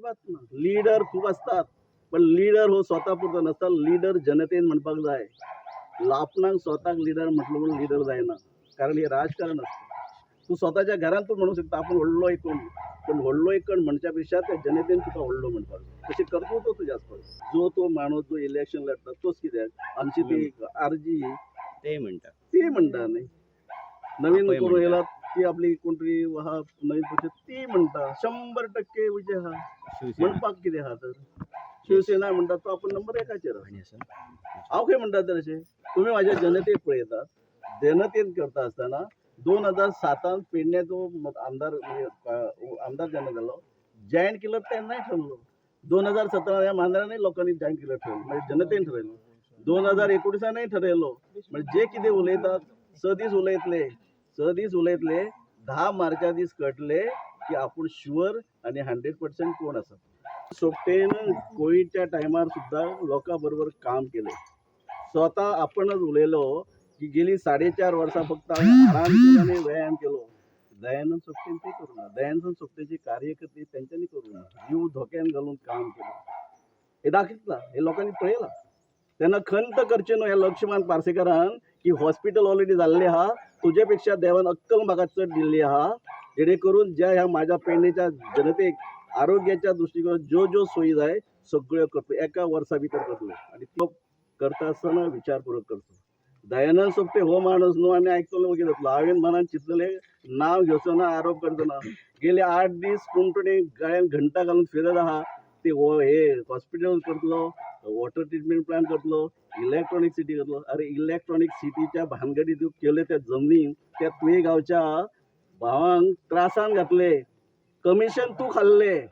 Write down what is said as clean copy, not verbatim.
अजिबात ना. लिडर खूब आसतात, पण लिडर हो स्वता पुरतो नासता. लिडर जनतेन म्हणपाक जाय. आपणाक स्वताक लिडर म्हटलो म्हणून लिडर जायना, कारण हे राजकारण आसता. तूं स्वताच्या घरांत तूं म्हणू शकता आपूण व्हडलो एकूण, पण व्हडलो एकण म्हणच्या पेक्षा त्या जनतेन तुका व्हडलो म्हणपाक जाय. तशें कर्तृत्व तुजें आसपाक जाय. जो तो माणूस जो इलेक्शन लढता तोच कित्याक आमची ती आरजी ते म्हणटा. ती म्हणटा न्ही, नवीन आपय कोण म्हणटा. येयला ती आपली कोण तरी आहा नवीन पक्ष ती म्हणटा 100% विजय आहा. शिवसेना. म्हणपाक कितें आहा तर शिवसेना म्हणटा तो आपूण नंबर एकाचेर आहा. आनी आसा. हांव खंय म्हणटा तर अशें तुमी म्हाज्या जनतेक पळयतात. जनतेन करता आसतना 2007 पेडण्याचो आमदार म्हणजे आमदार जेन्ना जालो, जायंट किलर तेन्नाय ठरलो. 2017 ह्या मांद्रानय लोकांनी जायंट किलर ठरयलो, म्हणजे जनतेन ठरयलो. 2019 ठरयलो. म्हणजे जे कितें उलयतात 6 दीस उलयतले, 6 दीस उलयतले, 10 मार्चा दीस कळटले की आपूण शुअर आनी 100% कोण आसा. सोपटेन कोविडच्या टायमार सुद्दां लोकां बरोबर काम केलें. स्वता आपणच उलयलो की गेली 4.5 वर्सां फक्त हांवें आराम केलो आनी व्यायाम केलो. दयानंद सोपटेन ते करूं ना. दयानंद सोपटेची कार्यकर्ते तेंच्यांनी करूं ना. जीव धोक्यान घालून काम केलें हे दाखयतलां, हे लोकांनी पळयलां. तेन्ना खंत करचें न्हू ह्या लक्ष्मण पार्सेकारान की हॉस्पिटल ऑलरेडी जाल्लें आहा, तुजे पेक्षा देवान अक्कल म्हाका चड दिल्ली आहा, जेणे करून ज्या ह्या माझ्या पेडणेच्या जनतेक आरोग्याच्या दृष्टिकोनात ज्यो ज्यो सोयी जाय सगळ्यो करतलो, एका वर्सा भितर करतलो. आनी तो करता आसतना विचारपूर्वक करचो. दयानंद सोपटे हो माणूस न्हू आमी आयकतलो वगीर जातलो. हांवें मनान चिंतलें नांव घेवचो ना, आरोप करचो ना. गेले 8 दीस कोण तरी गळ्यान घंटा घालून फिरत आहा ते हो हे हॉस्पिटल करतलो, वॉटर ट्रिटमेंट प्लांट करतलो, इलेक्ट्रॉनीक सिटी करतलो. अरे इलेक्ट्रॉनीक सिटीच्या भानगडी तूं केल्यो त्या जमनी त्या तुये गांवच्या भावांक त्रासान घातले, कमिशन तूं खाल्लें.